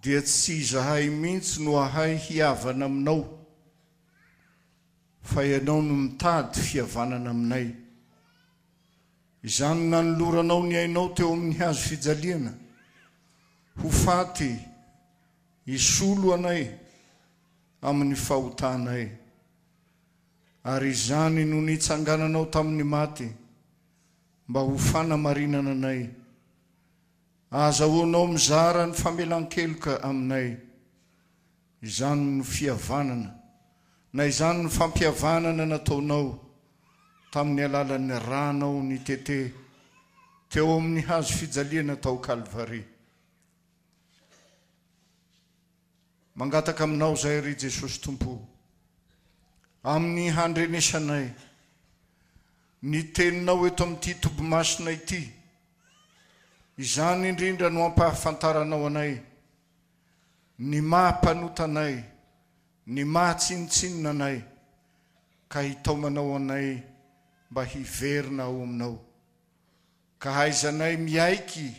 Dia tsy izahay mihitsy no hahay hihavana aminao, fa Ianao no mitady fihavanana aminay. Izany nanoloranao ny ainao teo amin'ny hazo fijaliana, ho faty hisolo anay amin'ny fahotanay. Ary izany no nitsangananao tamin'ny maty mba ho fanamarinana anay. Ahazahoanao mizara ny famelan-keloka aminay. Izany no fihavanana, na izany no fampihavanana nataonao tamin'ny alalan'ny ranao nitete teo amin'ny hazo fijaliana tao Kalvary. Mangataka aminao izahay ry Jesosy Tompo o, amin'ny handrenesanay ny teninao eto amin'ity toby masina ity, izany indrindra no ampahafantaranao anay ny maha mpanota anay, ny maha tsinontsinona anay, ka hitaomanao anay mba hiverina ao aminao, ka haizanay miaiky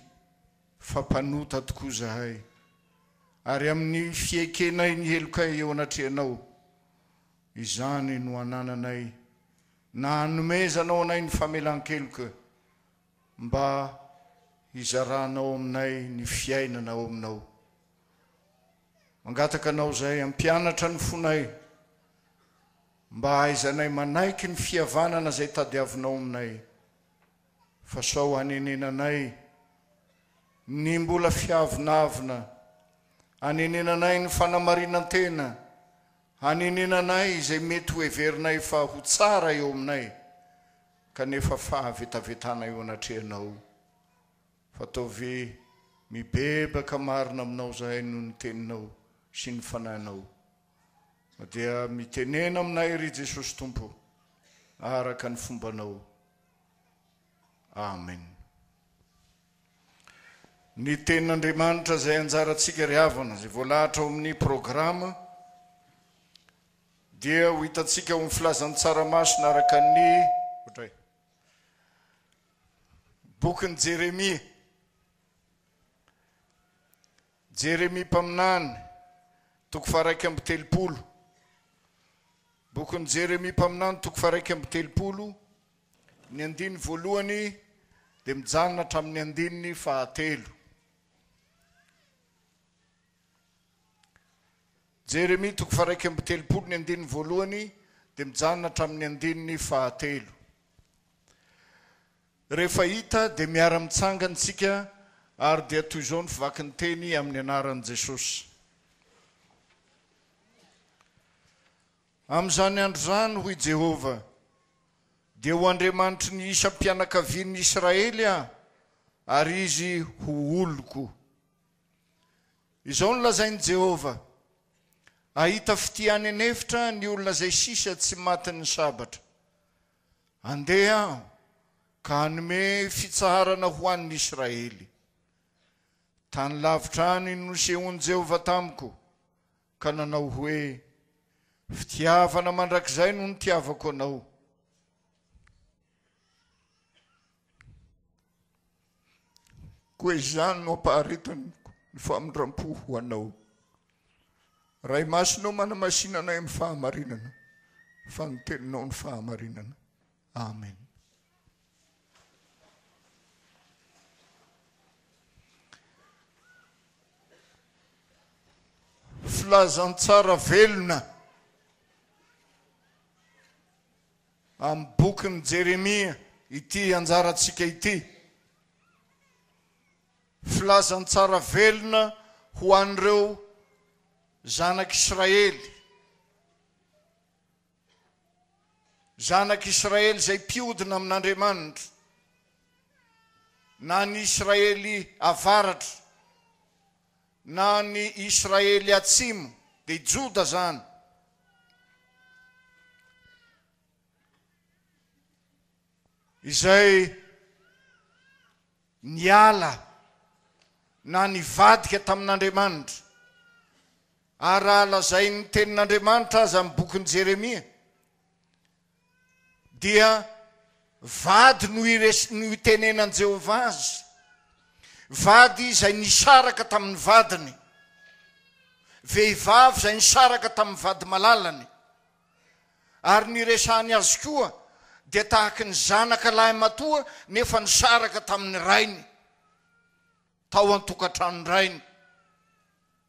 fa mpanota tokoa izahay, ary amin'ny fiekenay ny helokay eo anatrehanao, izany no anananay na anomezanao anay ny famelan-keloka mba hizaranao aminay ny fiainana ao aminao. Mangataka anao izahay hampianatra ny fonay mba hahaizanay manaiky ny fihavanana izay tadiavinao aminay, fa sao hanenenanay ny mbola fiavonavona, hanenenanay ny fanamarinan-tena, hanenenanay izay mety ho heverinay fa ho tsara eo aminay, kanefa fahavetavetana eo anatrehanao. Fa ataovy mibebaka marina aminao izahay noho ny teninao sy ny fanahinao. Dia mitenena aminay ry Jesosy Tompo araka ny fombanao. Amen. Ny tenin'Andriamanitra izay anjarantsika ry havana, izay voalahatra ao amin'ny programa, dia ho hitantsika ao amin'ny filazantsara masina araka ny ohatray bokin'i Jeremia. Jeremia mpaminany, toko faha-31. Bokin'i Jeremia mpaminany, toko faha-31, ny andininy voalohany dia mijanona hatramin'ny andininy fahatelo. Jeremia toko faha-31, ny andininy voalohany dia mijanona hatramin'ny andininy fahatelo. Rehefa hita dia miara-mitsangana isika ary dia toy izao ny fivakin'ny teny amin'ny anaran'i Jesosy. Amin'izany andro izany, hoy Jehovah, dia ho Andriamanitry ny isam-pianakavian'ny Israely aho, ary izy ho oloko. Izao no lazain'i Jehovah, Hahita fitia any an'efitra ny olona izay sisa tsy matin'ny sabatra. Andeha aho ka hanome fitsaharana ho an'ny Israely. Tany lavitra any no nisehoan'i Jehovah tamiko, ka nanao hoe, Fitiavana mandrakizay no nitiavako anao. Koa izany no ampaharetany ny famindram-po ho anao. Ray Masina ô manamasina anay amin'ny fahamarinana, fa ny teninao ny fahamarinana. Amen. Filazantsara velona amin'ny bokin'i Jeremia ity anjarantsika ity. Filazantsara velona ho an'ireo zanak'Israely. Zanak'Israely izay mpiodina amin'Andriamanitra, na ny Israely avaratra, na ny Israely atsimo, dia i Joda izany. Izay niala na nivadika tamin'Andriamanitra. Ary raha lazain'ny tenin'Andriamanitra aza amin'ny bokin'i Jeremia, dia vady no ires- no itenenan'i Jehovah azy, vady izay nisaraka tamin'ny vadiny. vehivavy izay nisaraka tamin'ny vady malalany. Ary ny iresahany azy koa dia tahaky ny zanaka lahimatoa nefa nisaraka tamin'ny rainy tao an-tokantranon-drainy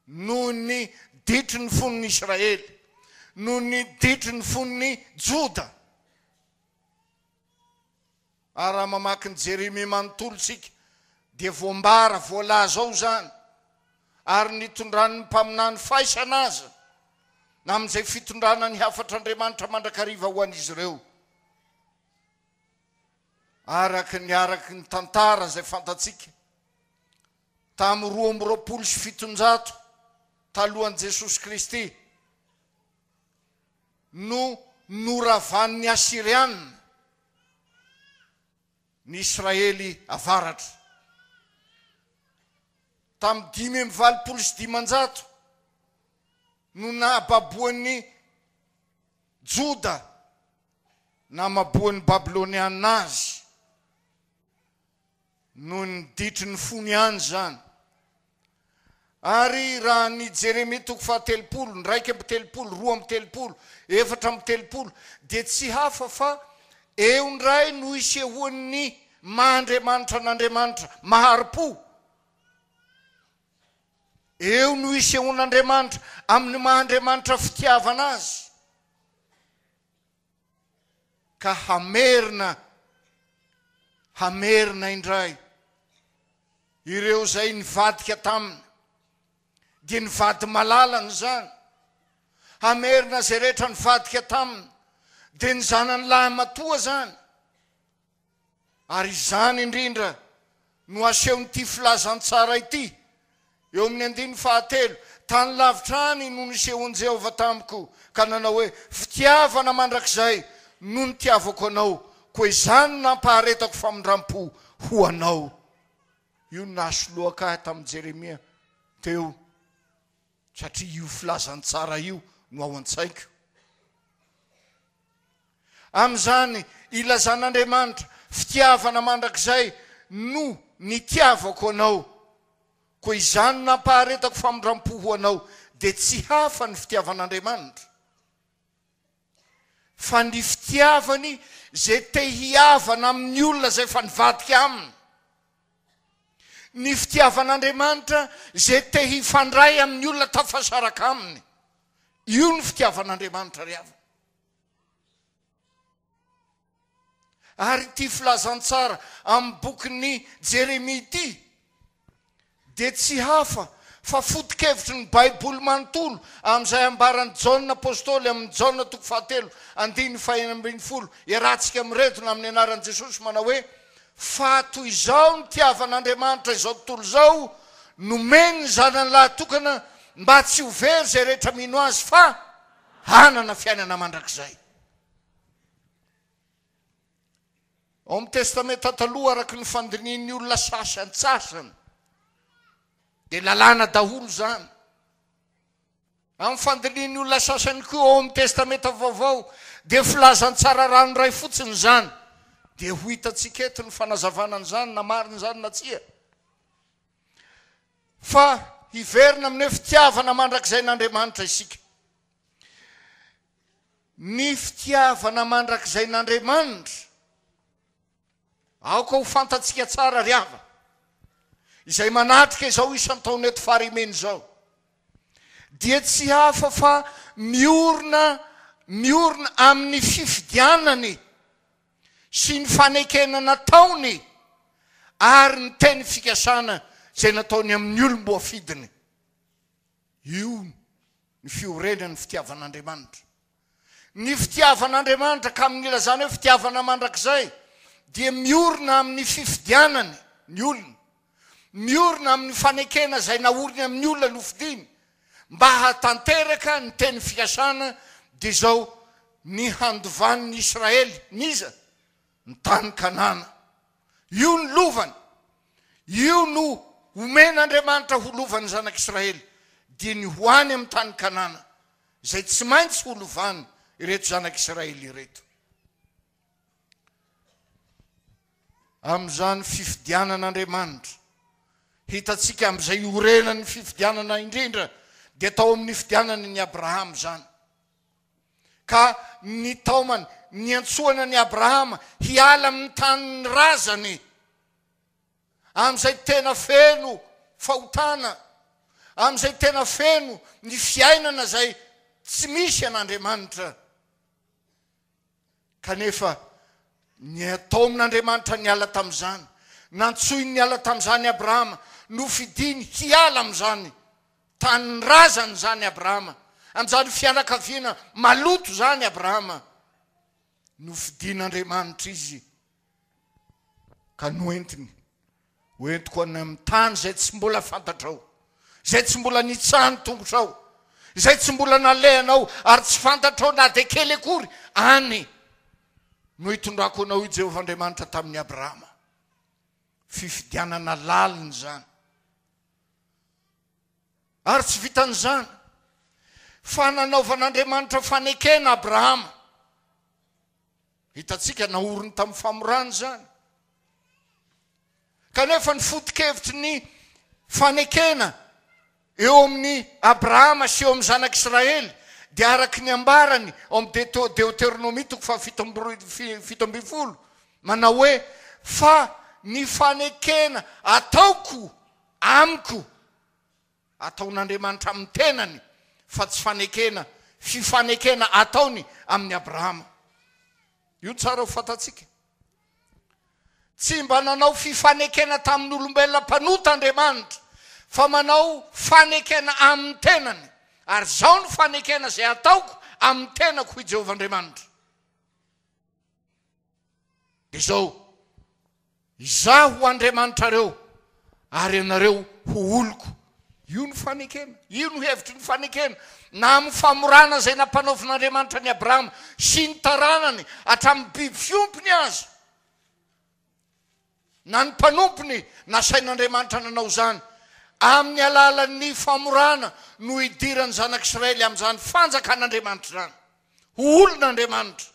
noho ny ditry ny fon'ny Israely, noho ny ditry ny fon'ny Joda. Ary raha mamaky ny Jeremia manontolo isika dia voambara, voalaza ao izany, ary nitondran'ny mpaminany faisana aza na amin'izay fitondrana ny hafatr'Andriamanitra mandrakariva ho an'izy ireo. Araka ny araky ny tantara izay fantatsika, tamin'ny 722 talohan'i Jesosy Kristy no noravan'ny Asyriana ny Israely avaratra. Tamin'ny 585 no nahababoan'ny Joda, namaboan'ny Babyloniana azy. Noho ny ditry ny fony ihany izany. Ary raha ny Jeremia toko faha-30, 31, 32, 34 dia tsy hafa fa eo indray no isehoan'ny maha Andriamanitra an'Andriamanitra, mahari-po. Eo no isehoan'Andriamanitra amin'ny maha Andriamanitra fitiavana azy. Ka hamerina, hamerina indray ireo izay nivadika taminy, dia ny vady malalany izany, hamerina izay rehetra nivadika taminy, dia ny zanany lahimatoa izany. Ary izany indrindra no asehon'ity filazantsara ity, eo amin'ny andininy fahatelo, Tany lavitra any no nisehoan'i Jehovah tamiko, ka nanao hoe, 'Fitiavana mandrakizay no nitiavako anao, koa izany no nampaharetako famindram-po ho anao. Io no nahasoloaka ahy tamin'i Jeremia teo, satria io filazantsara io no ao an-tsaiko. Amin'izany ilazan'Andriamanitra, Fitiavana mandrakizay no nitiavako anao, koa izany no nampaharetako famindram-po ho anao, dia tsy hafa ny fitiavan'Andriamanitra, fa ny fitiavany izay te hihavana amin'ny olona izay efa nivadika aminy, ny fitiavan'Andriamanitra izay te hifandray amin'ny olona tafasaraka aminy. Io ny fitiavan'Andriamanitra ry havana. Ary ity filazantsara amin'ny bokin'i Jeremia ity dia tsy hafa fa foto-kevitry ny Baiboly manontolo amin'izay ambaran'i Jaona Apostoly amin'ny Jaona toko fahatelo andininy fahenina ambin'ny folo iarahantsika miredona amin'ny anaran'i Jesosy manao hoe fa toy izao nitiavan'Andriamanitra izao tontolo izao nomeny ny zanany lahy tokana mba tsy ho very izay rehetra mino azy fa hanana fiainana mandrakizay. Ao amin'ny Testamenta Taloha araka ny fandinihin'ny olona sasantsasany dia lalàna daholo izany. Amin'ny fandinihin'ny olona sasany koa ao amin'ny Testamenta Vaovao dia filazantsara ranoray fotsiny izany. Dia ho hitantsika eto ny fanazavana an'izany na marina izany na tsia. Fa hiverina amin'ny hoe fitiavana mandrakizain'Andriamanitra isika. Ny fitiavana mandrakizain'Andriamanitra, aoka ho fantatsika tsara ry havana, izay manatrika izao isan-taona eto Farimena izao, dia tsy hafa fa miorina miorina amin'ny fifidianany sy ny fanekena nataony ary ny teny fikasana izay nataony amin'ny olom-boafidiny. Io ny fiorenan'ny fitiavan'Andriamanitra. Ny fitiavan'Andriamanitra, ka amin'ny ilazana hoe fitiavana mandrakizay, dia miorina amin'ny fifidianany ny olona, miorina amin'ny fanekena izay naoriny amin'ny olona nofidiny, mba hahatanteraka ny teny fikasana, dia izao, ny handovan'ny Israely, n'iza? Ny tany Kanana. Io ny lovany. Io no omen'Andriamanitra ho lovan'ny zanak'Israely, dia ny ho any amin'ny tany Kanana, izay tsy maintsy ho lovany ireto zanak'Israely ireto. Amin'izany fifidianan'Andriamanitra, hitantsika amin'izay iorenan'ny fifidianana indrindra, Dia tao amin'ny nifidianany an'i Abrahama izany. Ka nitaomany, niantsoana an'i Abrahama hiala amin'ny tanin'ny razany, amin'izay tena feno fahotana, amin'izay tena feno ny fiainana izay tsy misy an'Andriamanitra. Kanefa nitaomin'Andriamanitra niala tamin'izany, nantsoiny niala tamin'izany Abrahama, nofidiny hiala amin'izany tanin'ny razany izany Abrahama, amin'izany fianakaviana maloto izany Abrahama. Nofidin'Andriamanitra izy ka noentiny. Ho entiko any amin'ny tany izay tsy mbola fantatrao, izay tsy mbola nitsahan'ny tongotrao, izay tsy mbola nalehanao ary tsy fantatrao na dia kely akory, any no hitondrako anao, hoy Jehovah Andriamanitra tamin'i Abrahama. Fifidianana lalina izany. Ary tsy vitan'izany, fa nanaovan'Andriamanitra fanekena Abrahama. Hitantsika naoriny tamin'ny famorana izany. Kanefa ny foto-kevitry ny fanekena eo amin'i Abrahama sy eo amin'ny zanak'Israely dia araka ny ambarany ao amin'ny Deoteronomia toko fahafito 17 manao hoe, Fa ny fanekena ataoko amiko Ataon'Andriamanitra amin'ny tenany fa tsy fanekena, fifanekena ataony amin'i Abrahama. Io tsara ho fantatsika. Tsy mba nanao fifanekena tamin'olombelona mpanota Andriamanitra fa manao fanekena amin'ny tenany. Ary izao no fanekena izay ataoko amin'ny tenako, hoy Jehovah Andriamanitra. Dia izao, Izaho ho Andriamanitrareo, ary ianareo ho oloko. Io no fanekena, io no hevitry ny fanekena, na amin'ny famorana izay nampanaovin'Andriamanitra an'i Abrahama sy ny taranany hatramin'ny biby fiompiny aza. Na ny mpanompony nasain'Andriamanitra nanao izany. Amin'ny alalan'ny famorana no hidiran'ny zanak'Israely amin'izany fanjakan'Andriamanitra izany. Ho olon'Andriamanitra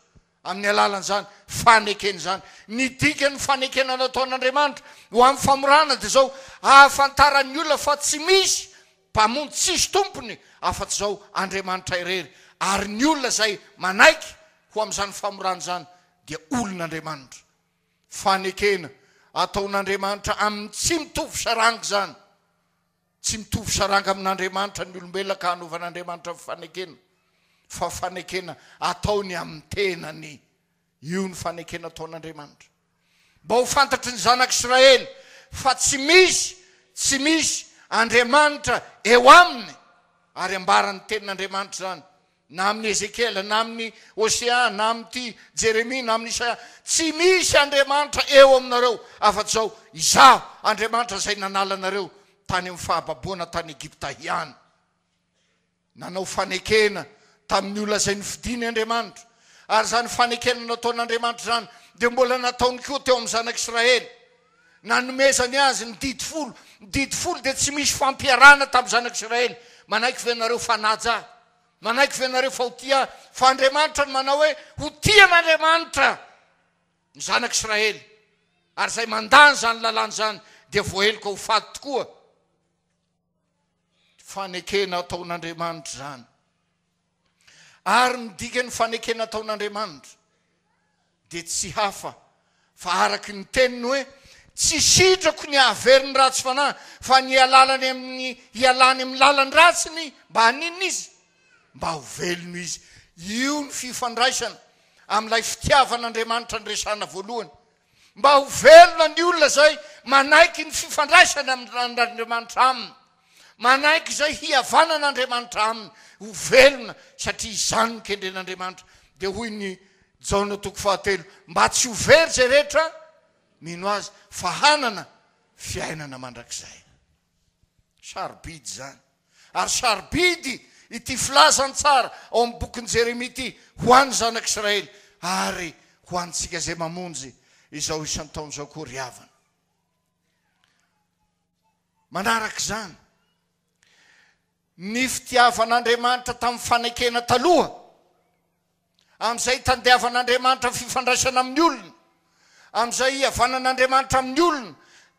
amin'ny alalan'izany fanekena izany. Ny dikan'ny fanekena nataon'Andriamanitra ho amin'ny famorana dia izao, ahafantaran'ny olona fa tsy misy Mpamonjy, tsisy tompony afa-tsy izao Andriamanitra irery, ary ny olona izay manaiky ho amin'izany famorana izany dia olon'Andriamanitra. Fanekena ataon'Andriamanitra amin'ny tsy mitovy saranga izany. Tsy mitovy saranga amin'Andriamanitra ny olombelona ka hanaovan'Andriamanitra fanekena, fa fanekena ataony amin'ny tenany. Io ny fanekena ataon'Andriamanitra. Mba ho fantatry ny zanak'Israely fa tsy misy, tsy misy Andriamanitra eo aminy, ary ambaran'ny tenin'Andriamanitra izany. Na amin'i Ezekiela, na amin'i Hosea, na amin'ity Jeremia, na amin'i Isaia, tsy misy Andriamanitra eo aminareo afa-tsy izao, Izaho, Andriamanitra izay nanala anareo tany amin'ny fahababoana tany Egypta ihany. Nanao fanekena tamin'ny olona izay nofidiny Andriamanitra, ary izany fanekena nataon'Andriamanitra izany dia mbola nataony koa teo amin'ny zanak'Israely. Nanomezany azy ny didy folo. Ny didy folo dia tsy misy fampiharana tamin'ny zanak'Israely. Manaiky ve nareo fa hanaja ahy? Manaiky ve nareo fa ho tia ahy? Fa Andriamanitra no manao hoe ho tia an'Andriamanitra ny zanak'Israely. Ary izay mandà an'izany lalàna izany dia voaheloka ho faty tokoa. Fanekena ataon'Andriamanitra izany. Ary ny dikan'ny fanekena ataon'Andriamanitra dia tsy hafa fa araka ny teniny hoe, Tsy sitrako ny hahavery ny ratsy fanahy, fa ny hialalany amin'ny hialany amin'ny lalan-dratsiny mba haninona izy? Mba ho velona izy. Io ny fifandraisana amin'ilay fitiavan'Andriamanitra niresahana voalohany. Mba ho velona ny olona izay manaiky ny fifandraisana amin'Andriamanitra aminy, manaiky izay hihavanan'Andriamanitra aminy, ho velona satria izany no kendren'Andriamanitra. Dia hoy ny Jaona toko fahatelo, mba tsy ho very izay rehetra mino azy fa hanana fiainana mandrakizay. Sarobidy izany. Ary sarobidy ity filazantsara ao amin'ny bokin'i Jeremia ity ho an'ny zanak'Israely ary ho antsika izay mamonjy izao isan-taona izao koa ry havana. Manaraka izany, ny fitiavan'Andriamanitra tamin'ny fanekena taloha, amin'izay itandiavan'Andriamanitra fifandraisana amin'ny olona, amin'izay ihavanan'Andriamanitra amin'ny olona,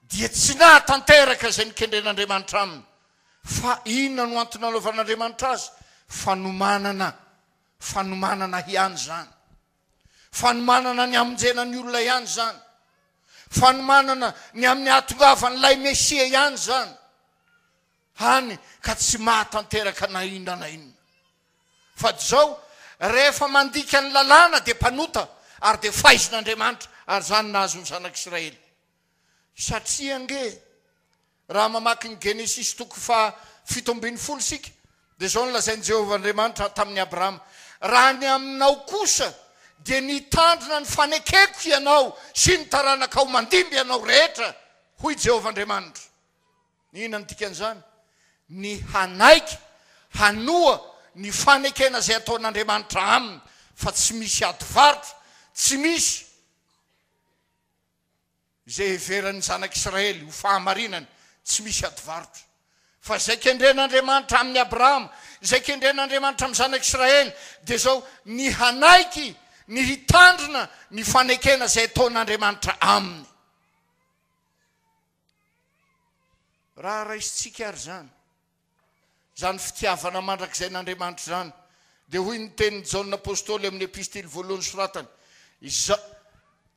dia tsy nahatanteraka izay nikendren'Andriamanitra aminy. Fa inona no antony nanaovan'Andriamanitra azy? Fanomanana, fanomanana ihany izany. Fanomanana ny hamonjena ny olona ihany izany. Fanomanana ny amin'ny hahatongavan'ilay Mesia ihany izany. Hany ka tsy mahatanteraka na inona na inona. Fa izao, rehefa mandika ny lalàna dia mpanota ary dia faizin'Andriamanitra, ary izany nahazo ny zanak'Israely. Satria ange, raha mamaky ny Genesisy toko faha 17 isika, dia izao no lazain'i Jehovah Andriamanitra tamin'i Abrahama, Raha ny aminao kosa, dia nitandrina ny fanekeko ianao sy ny taranakao mandimby anao rehetra, hoy Jehovah Andriamanitra. Inona no dikan'izany? Ny hanaiky hanoa ny fanekena izay ataon'Andriamanitra aminy, fa tsy misy ady varotra, tsy misy izay heveran'ny zanak'Israely ho fahamarinany, tsy misy ady varotra. Fa izay kendren'Andriamanitra amin'i Abrahama, izay kendren'Andriamanitra amin'ny zanak'Israely, dia izao, ny hanaiky, ny hitandrina ny fanekena izay ataon'Andriamanitra aminy. Raha raisintsika àry izany, izany fitiavana mandrakizain'Andriamanitra izany, dia hoy ny tenin'i Jaona Apostoly amin'ny epistily voalohany soratany, Iza,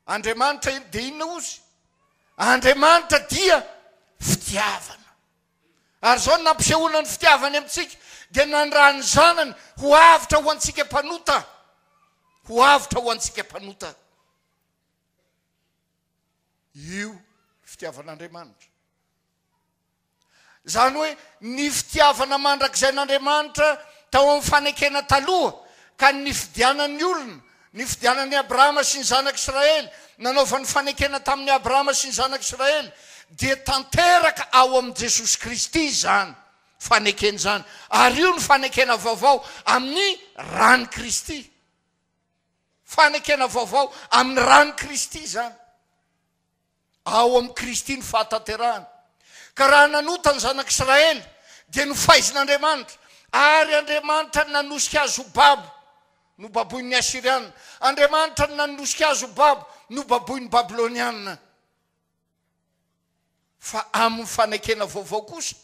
Andriamanitra dia inona hozy? Andriamanitra dia fitiavana. Ary izao no nampisehoana ny fitiavany amintsika, dia nandà ny Zanany ho avotra ho antsika mpanota. Ho avotra ho antsika mpanota. Io ny fitiavan'Andriamanitra. Izany hoe ny fitiavana mandrakizain'Andriamanitra tao amin'ny fanekena taloha ka nifidianan'ny olona, nifidianan'i Abrahama sy ny zanak'Israely, nanaovany fanekena tamin'i Abrahama sy ny zanak'Israely, dia tanteraka ao amin'i Jesosy Kristy izany fanekena izany. Ary io no fanekena vaovao amin'ny ran'i Kristy. Fanekena vaovao amin'ny ran'i Kristy izany. Ao amin'i Kristy ny fahatanterahana. Ka raha nanota ny zanak'Israely, dia nofaizin'Andriamanitra, ary Andriamanitra no nanosika azy ho babo, nobaboin'ny Asyriana. Andriamanitra no nanosika azy ho babo, nobaboin'ny Babyloniana. Fa amin'ny fanekena vaovao kosa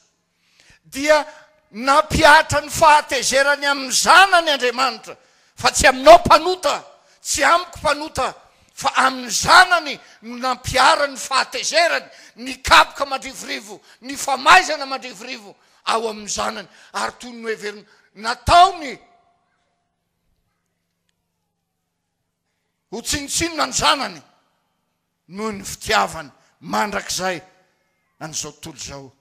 dia nampihatra ny fahatezerany amin'ny zanany Andriamanitra, fa tsy aminao mpanota, tsy amiko mpanota, fa amin'ny zanany no nampiharany ny fahatezerany, ny kapoka mandrivorivo, ny famaizana mandrivorivo ao amin'ny zanany, ary toy ny noheverina nataony ho tsinontsinona ny zanany. Noho ny fitiavany mandrakizay an'izao tontolo izao.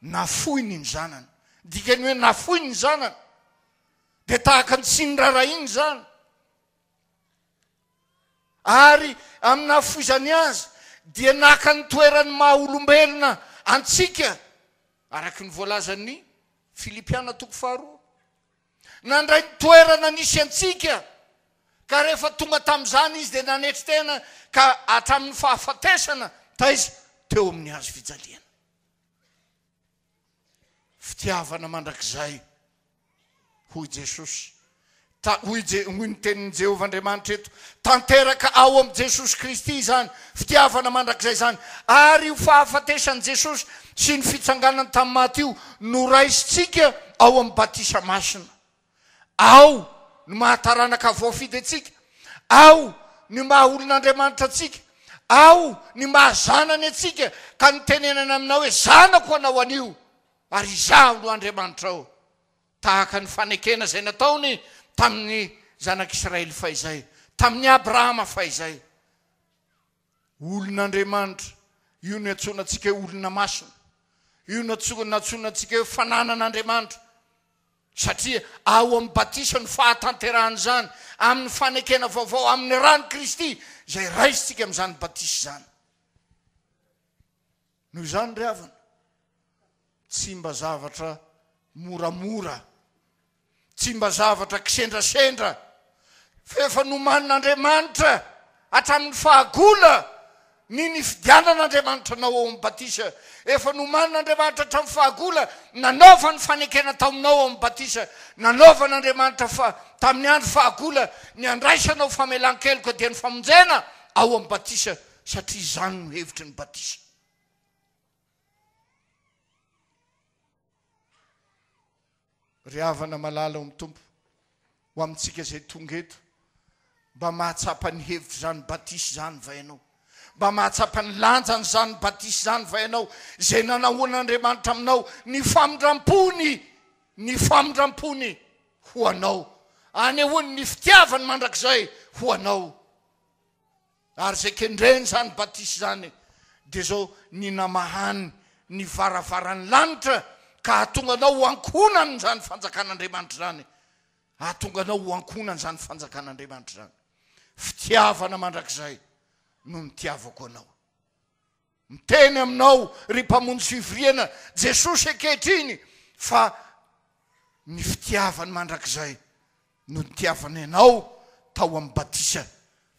Nafoiny ny zanany. Dikany hoe nafoiny ny zanany dia tahaka ny tsy nirarahiany izany. Ary amin'ny nahafoizany azy dia naka ny toeran'ny maha olombelona antsika araka ny voalazan'ny Filipiana toko faharoa. Nandray ny toerana nisy antsika, ka rehefa tonga tamin'izany izy dia nanetry tena ka hatramin'ny fahafatesana, taiza? Teo amin'ny hazo fijaliana. Fitiavana mandrakizay, hoy Jesosy. Ta, hoy, Je, hoy ny tenin'i Jehovah Andriamanitra eto, tanteraka ao amin'i Jesosy Kristy izany fitiavana mandrakizay izany, ary io fahafatesan'i Jesosy sy ny fitsanganany tamin'ny maty io no raisintsika ao amin'ny batisa masina. Ao no maha taranaka voafidy antsika, ao ny maha olon'Andriamanitra antsika, ao ny maha zanany antsika, ka nitenenana aminao hoe zanako anao anio, ary izaho no Andriamanitrao. Tahaka ny fanekena izay nataony tamin'ny zanak'Israely fahizay, tamin'i Abrahama fahizay. Olon'Andriamanitra, io no iantsoana antsika hoe olona masina, io no antsoina antsika hoe fananan'Andriamanitra, satria ao amin'ny batisa no fahatanterahan'izany, amin'ny fanekena vaovao, amin'ny ran'i Kristy izay raisintsika amin'izany batisa izany. Noho izany ry havana, tsy mba zavatra moramora, tsy mba zavatra kisendrasendra, fa efa nomanin'Andriamanitra hatramin'ny fahagola ny nifidianan'Andriamanitra anao ao amin'ny batisa, efa nomanin'Andriamanitra hatramin'ny fahagola nanaovany fanekena taminao ao amin'ny batisa, nanaovan'Andriamanitra fa tamin'ny andro fahagola ny handraisanao famelan-keloka dia ny famonjena ao amin'ny batisa. Satria izany no hevitry ny batisa. Ry havana malala ao amin'ny Tompo, ho amintsika izay tonga eto, mba mahatsapa ny hevitr'izany batisa izany va ianao? Mba mahatsapa ny lanjan'izany batisa izany va ianao, izay nanahoan'Andriamanitra aminao ny famindram-pony, ny famindram-pony ho anao, anehoany ny fitiavany mandrakizay ho anao? Ary izay kendreny izany batisa izany dia izao, ny namahany ny varavaran'ny lanitra ka hahatonga anao ho ankohonan'izany fanjakan'Andriamanitra izany. Hahatonga anao ho ankohonan'izany fanjakan'Andriamanitra izany. Fitiavana mandrakizay no nitiavako anao. Miteny aminao, ry Mpamonjy fivoriana, Jesosy ankehitriny, fa ny fitiavany mandrakizay no nitiavany anao tao amin'ny batisa.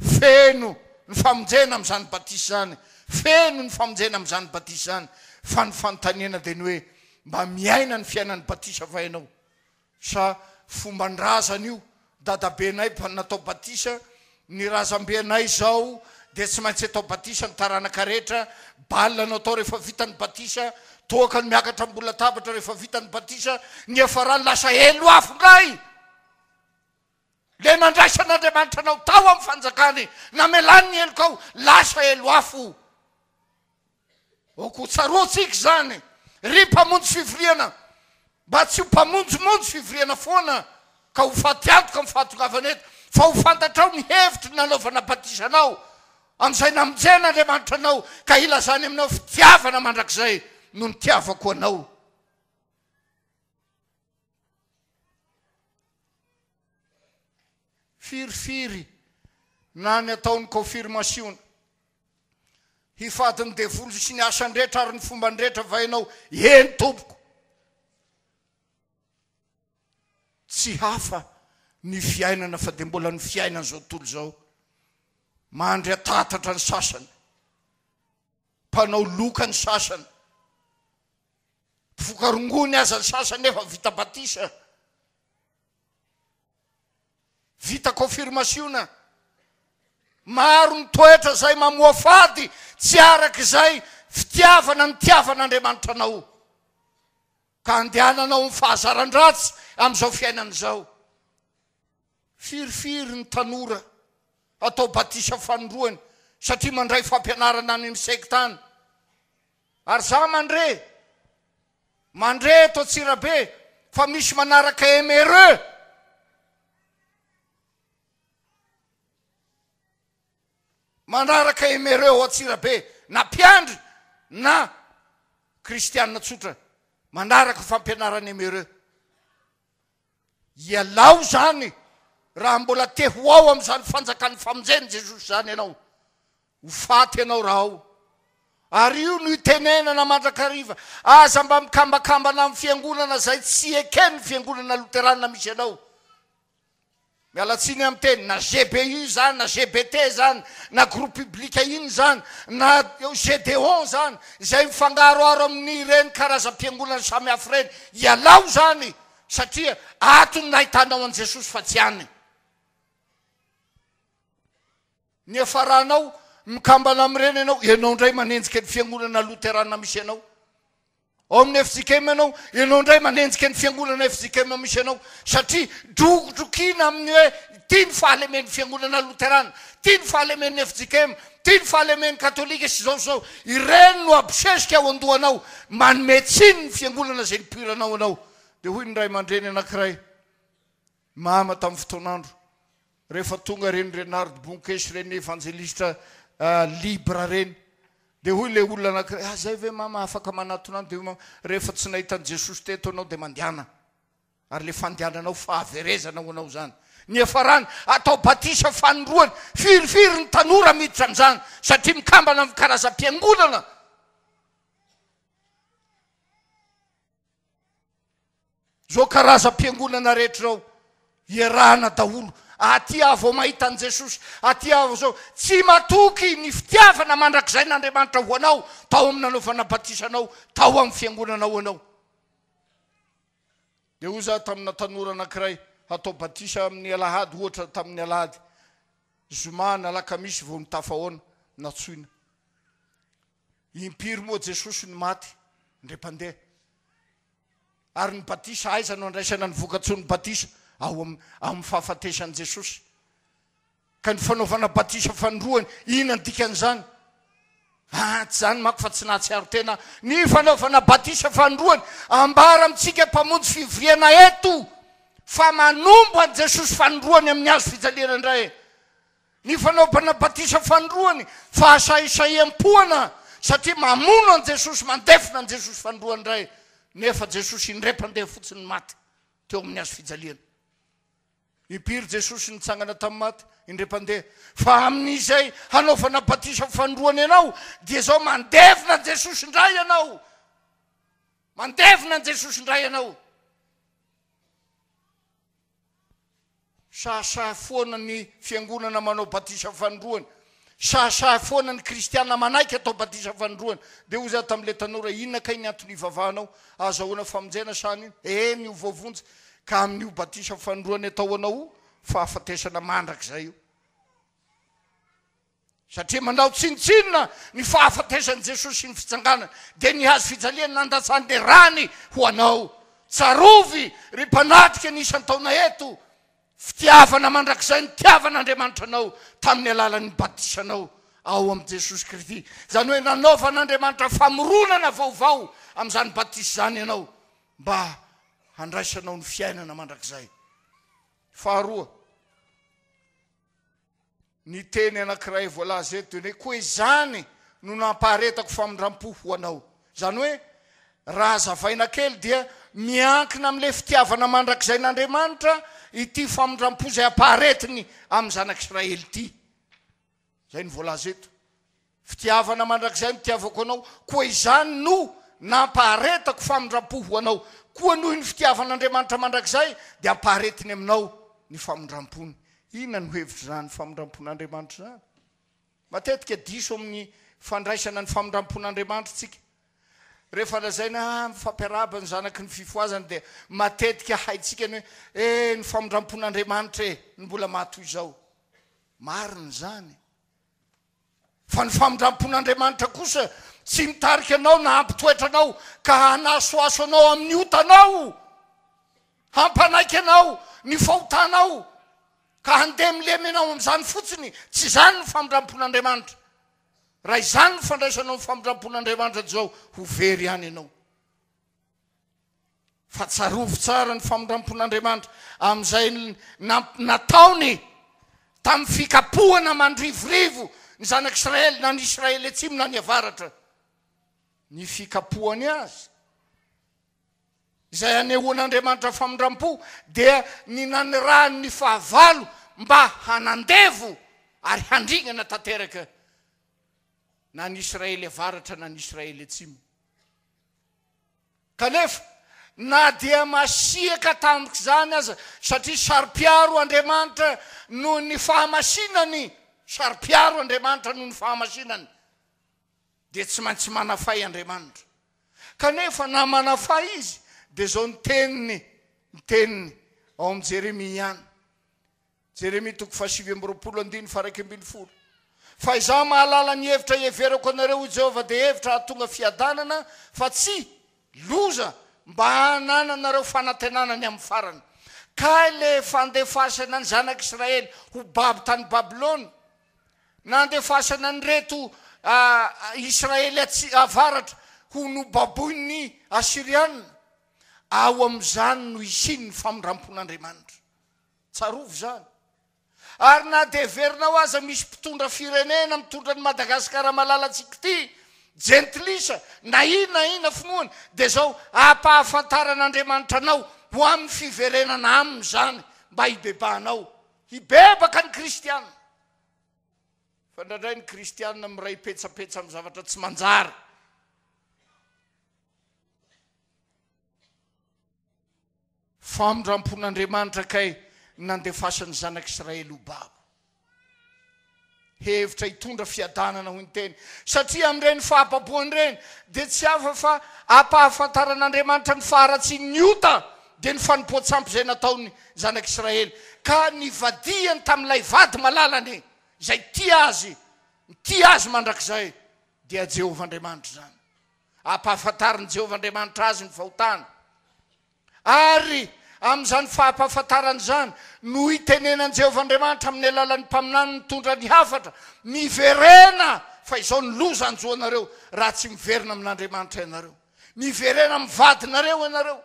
Feno ny famonjena amin'izany batisa izany, feno ny famonjena amin'izany batisa izany, fa ny fanontaniana dia ny hoe, mba miaina ny fiainan'ny batisa va ianao? Sa fomban-drazana io, dadabenay natao batisa, ny razambenay izao dia tsy maintsy atao batisa ny taranaka rehetra, bal no atao rehefa vita ny batisa, toaka no miakatra ambony latabatra rehefa vita ny batisa, niafarany lasa helo afo indray! Le nandraisan'Andriamanitra anao tao amin'ny fanjakany, namelany ny helokao, lasa helo afo. Aoka ho tsaroantsika izany, ry mpamonjy fivoriana, mba tsy ho mpamonjimonjy fivoriana foana ka ho faty antoka amin'ny fahatongavana eto, fa ho fantatrao ny hevitry ny nanaovana batisa anao, amin'izay namonjen'Andriamanitra anao, ka hilazany aminao fitiavana mandrakizay no nitiavako anao. Firifiry na ny ataon'ny konfirmasiona. Hifady ny devoly sy ny asany rehetra ary ny fombany rehetra va ianao? Eny tompoko. Tsy hafa ny fiainana fa dia mbola ny fiainan'izao tontolo izao. Mandry an-tatatra ny sasany. Mpanao loka ny sasany. Mpifoka rongony aza ny sasany nefa vita batisa. Vita confirmation. Maro ny toetra izay mamoafady tsy araka izay fitiavana nitiavan'Andriamanitra anao. Ka andehananao amin'ny fahazaran-dratsy amin'izao fiainana izao. Firifiry ny tanora atao batisa fanindroany satria mandray fampianarana any amin'ny sekta any. Ary za mandre, mandre eto Antsirabe fa misy manaraka MRE. Manaraka MRE ao Antsirabe, na mpiandry na kristianina tsotra, manaraka fampianaran'ny MRE. Ialao izany raha mbola te ho ao amin'izany fanjakan'ny famonjen'i Jesosy izany ianao. Ho faty ianao raha ao. Ary io no itenenana mandrakariva, aza mba mikambakambana amin'ny fiangonana izay tsy eken'ny fiangonana loterana misy anao. Miala tsiny amin'ny teny, na GBU izany, na GBT izany, na groupe public inn izany, na GDON izany, izay mifangaroharo amin'ireny karazam-piangonana samihafa ireny, ialao izany satria ato no nahitanao an'i Jesosy fa tsy any. Niafaranao mikambana amin'ireny ianao, ianao indray manenjika ny fiangonana loterana misy anao. Ao amin'ny fjkm ianao, ianao indray manenjika ny fiangonana fjkm misy anao, satria drogodrokiana amin'ny hoe ity ny fahalemen'ny fiangonana loterana, ity ny fahalemen'ny fjkm, ity ny fahalemen'ny katolika sy izao sy izao. Ireny no abosesika ao an-dohanao, manome tsiny ny fiangonana izay nipoiranao anao. Dia hoy ny ray aman-dreny anankiray, Mama tamin'ny fotoan'andro, rehefa tonga ireny Renard Bonnke sy ireny evanjelistra libre ireny, dia hoy ilay olona anankiray, ah zay ve mama afaka manatona any? Dia hoy mama, rehefa tsy nahita an'i Jesosy teto ianao dia mandehana. Ary ilay fandehananao fahaverezana ho anao izany. Niafarany, atao batisa fanindroany, firifiry ny tanora miditra amin'izany, satria mikambana amin'ny karazam-piangonana. Zao karazam-piangonana rehetra izao iarahana daholo. Aty aho vao mahita an'i Jesosy, aty aho vao zao. Tsy matoky ny fitiavana mandrakizain'Andriamanitra ho anao tao amin'ny nanaovana batisa anao, tao amin'ny fiangonanao ianao. Dia hoy za tamina tanora anankiray hatao batisa amin'ny alahady, ohatra tamin'ny alahady, zoma na alakamisy vao nitafahoana, natsoina. Impiry moa Jesosy no maty, ndre mpandeha? Ary ny batisa, aiza no andraisana ny vokatsoan'ny batisa? Ao amin'ny amin'ny fahafatesan'i Jesosy. Ka ny fanaovana batisa fanindroany, inona ny dikan'izany? Ah, tsy izany manko fa tsy nahatsiaro tena aho. Ny fanaovana batisa fanindroany, ambara amintsika mpamonjy fivoriana eto fa manombo an'i Jesosy fanindroany amin'ny hazo fijaliana indray. Ny fanaovana batisa fanindroany, fahasahisahiam-poana satria mamono an'i Jesosy, mandefona an'i Jesosy fanindroany indray, nefa Jesosy indray mpandeha fotsiny maty teo amin'ny hazo fijaliana. Impiry Jesosy nitsangana tamin'ny maty? Indray mpandeha. Fa amin'izay hanaovana batisa fanindroany anao, dia izao mandevona an'i Jesosy indray ianao. Mandevona an'i Jesosy indray ianao. Sahasahy foana ny fiangonana manao batisa fanindroany. Sahasahy foana ny kristiana manaiky atao batisa fanindroany. Dia hoy za tamin'ilay tanora, inona kay ny antony ivavahanao? Ahazahoana famonjena sa an'ino? Eny, ho voavonjy. Ka amin'io batisa fanindroany atao anao io, fahafatesana mandrakizay io. Satria manao tsinontsinona ny fahafatesan'i Jesosy sy ny fitsanganany, dia ny hazo fijaliany nandatsany ny rany ho anao. Tsarovy, ry mpanatrika ny isan-taona eto, fitiavana mandrakizay nitiavan'Andriamanitra anao tamin'ny alalan'ny batisanao ao amin'i Jesosy Kristy. Izany hoe nanaovan'Andriamanitra famoronana vaovao amin'izany batisa izany ianao, mba handraisanao ny fiainana mandrakizay. Faharoa. Ny teny anankiray voalaza eto dia ny hoe, koa izany no nampaharetako famindram-po ho anao. Izany hoe, raha hazavaina kely dia miankina amin'ilay fitiavana mandrakizain'Andriamanitra ity famindram-po izay ampaharetiny amin'ny zanak'Israely ity. Izay no voalaza eto. Fitiavana mandrakizay no itiavako anao, koa izany no nampaharetako famindram-po ho anao. Koa noho ny fitiavan'Andriamanitra mandrakizay dia ampaharetiny aminao ny famindram-pony. Inona no hevitr'izany famindram-pon'Andriamanitra izany? Matetika diso amin'ny fandraisana ny famindram-pon'Andriamanitra isika. Rehefa lazaina ah, mifampiarahaba ny zanaky ny fifohazana dia matetika haintsika ny hoe eh, ny famindram-pon'Andriamanitra e, no mbola maha toy izao. Marina izany. Fa ny famindram-pon'Andriamanitra kosa tsy mitarika anao na hampitoetra anao ka hanasohaso anao amin'ny otanao, hampanaiky anao ny fahotanao ka handemilemy anao amin'izany fotsiny. Tsy izany ny famindram-pon'Andriamanitra. Raha izany ny fandraisanao ny famindram-pon'Andriamanitra dia izao, ho very ihany ianao. Fa tsarovy tsara ny famindram-pon'Andriamanitra amin'izay nataony tamin'ny fikapohana mandrivorivo ny zanak'Israely, na ny Israely atsimo na ny avaratra. Ny fikapohany azy, izay anehoan'Andriamanitra famindram-po, dia ny nanirahany ny fahavalo mba hanandevo ary handringana tanteraka na ny Israely avaratra na ny Israely atsimo. Kanefa, na dia masiaka tamiko izany aza, satria saro-piaro Andriamanitra noho ny fahamasinany, saro-piaro Andriamanitra noho ny fahamasinany, dia tsy maintsy manafay Andriamanitra. Kanefa, na manafay Izy, dia izao ny teniny, ny teniny ao amin'i Jeremia ihany. Jeremia toko fahasivy amby 20 andininy faha-11, Fa izaho mahalala ny hevitra iheverako anareo, hoy Jehovah, dia hevitra hahatonga fiadanana fa tsy loza, mba hanananareo fanantenana ny amin'ny farany. Kay le fandefasana ny zanak'Israely ho babo tany Babylona, nandefasana an'ireto Israely atsi avaratra ho nobaboin'ny Asyriana, ao amin'izany no hisian'ny famindram-pon'Andriamanitra. Tsarovy izany. Ary na dia heverinao aza misy mpitondra firenena mitondra an'i Madagasikara malalantsika ity, jentilisa, na inona na inona finoany, dia izao ampahafantaran'Andriamanitra anao ho amin'ny fiverenana aminy izany mba hibebahanao. Hibebaka ny kristiana. Fa indraindray ny kristiana miray petsapetsa amin'ny zavatra tsy manjary. Famindrampon'Andriamanitra kay ny nandefasany ny zanak'Israely ho babo. Hevitra hitondra fiadanana hoy ny teny. Satria amin'ireny fahababoana ireny dia tsy hafa fa ampahafantaran'Andriamanitra ny faharatsian'ny ota dia ny fanompoan-tsampy izay nataon'ny zanak'Israely ka nivadihany tamin'ilay vady malalany izay tia azy, tia azy mandrakizay dia Jehovah Andriamanitra izany. Ampahafantarin'i Jehovah Andriamanitra azy ny fahotany. Ary amin'izany fahampahafantarana izany no itenenan'i Jehovah Andriamanitra amin'ny alalan'ny mpaminany mitondra ny hafatra, Miverena, fa izao ny loza hanjo anareo raha tsy miverina amin'Andriamanitra ianareo. Miverena amin'ny vadinareo ianareo.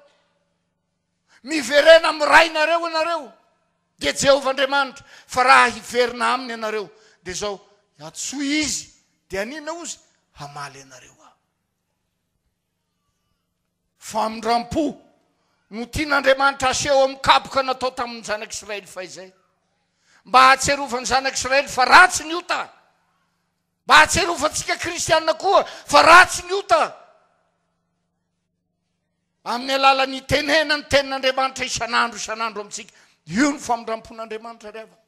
Miverena amin'ny rainareo ianareo, dia Jehovah Andriamanitra, fa raha hiverina aminy ianareo, dia izao, Antsoy izy, dia haninona hozy? Hamaly anareo aho. Famindram-po no tian'Andriamanitra haseho amin'ny kapoka natao tamin'ny zanak'Israely fahizay, mba hahatsiarovan'ny zanak'Israely fa ratsy ny ota, mba hahatsiarovantsika kristiana koa fa ratsy ny ota. Amin'ny alalan'ny itenena ny tenin'Andriamanitra isan'andro isan'andro amintsika. Io ny famindram-pon'Andriamanitra ry havana.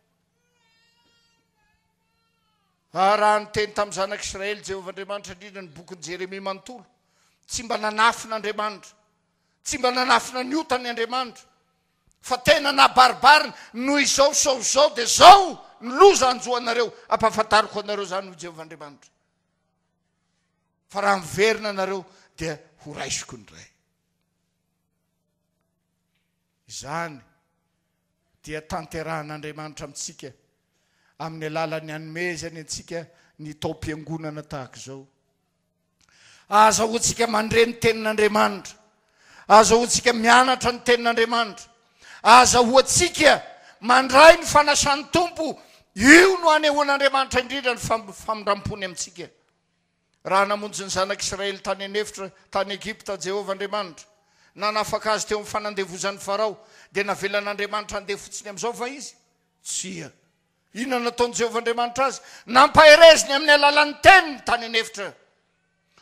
Ary raha niteny tamin'ny zanak'Israely Jehovah Andriamanitra indrindra ny bokin'i Jeremia manontolo, tsy mba nanafina Andriamanitra, tsy mba nanafina ny otany Andriamanitra, fa tena nabaribariny noho izao sao izao dia izao ny loza hanjo anareo, ampahafantariko anareo izany hoy Jehovah Andriamanitra. Fa raha miverina nareo dia ho raisiko indray. Izany dia tanterahan'Andriamanitra amintsika amin'ny alalan'ny hanomezany antsika ny taom-piangonana tahaka izao. Ahazahoantsika mandre ny tenin'Andriamanitra. Ahazahoantsika mianatra ny tenin'Andriamanitra. Ahazahoantsika mandray ny fanasan'ny Tompo. Io no anehoan'Andriamanitra indrindra ny famindram-pony amintsika. Raha namonjy ny zanak'Israely tany an'efitra tany Egypta Jehovah Andriamanitra, nanafaka azy teo amin'ny fanandevozan'i Farao, dia navelan'Andriamanitra handeha fotsiny amin'izao va izy? Tsia. Inona no nataon'i Jehovah Andriamanitra azy? Nampahereziny amin'ny alalan'ny teniny tany an'efitra.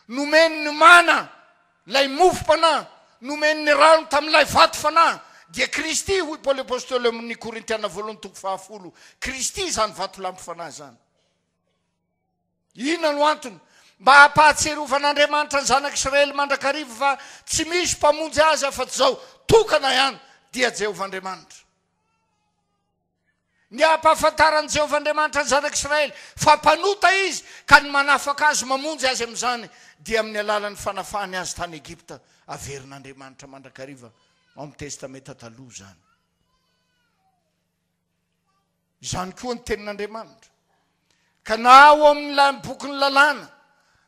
Nomeny ny mana, ilay mofom-panahy, nomeny ny rano tamin'ilay vato fanahy, dia Kristy, hoy Paoly Apostoly ao amin'ny Korintiana voalohany toko fahafolo. Kristy izany vatolampy fanahy izany. Inona no antony? Mba hampahatsiarovan'Andriamanitra ny zanak'Israely mandrakariva fa tsy misy mpamonjy azy afa-tsy izao tokana ihany, dia Jehovah Andriamanitra. Ny hampahafantaran'i Jehovah Andriamanitra ny zanak'Israely fa mpanota izy, ka ny manafaka azy, mamonjy azy amin'izany, dia amin'ny alalan'ny fanafahany azy tany Egypta. Averin'Andriamanitra mandrakariva ao amin'ny Testamenta Taloha izany. Izany koa ny Tenin'Andriamanitra. Ka na ao amin'ilay bokin'ny lalàna,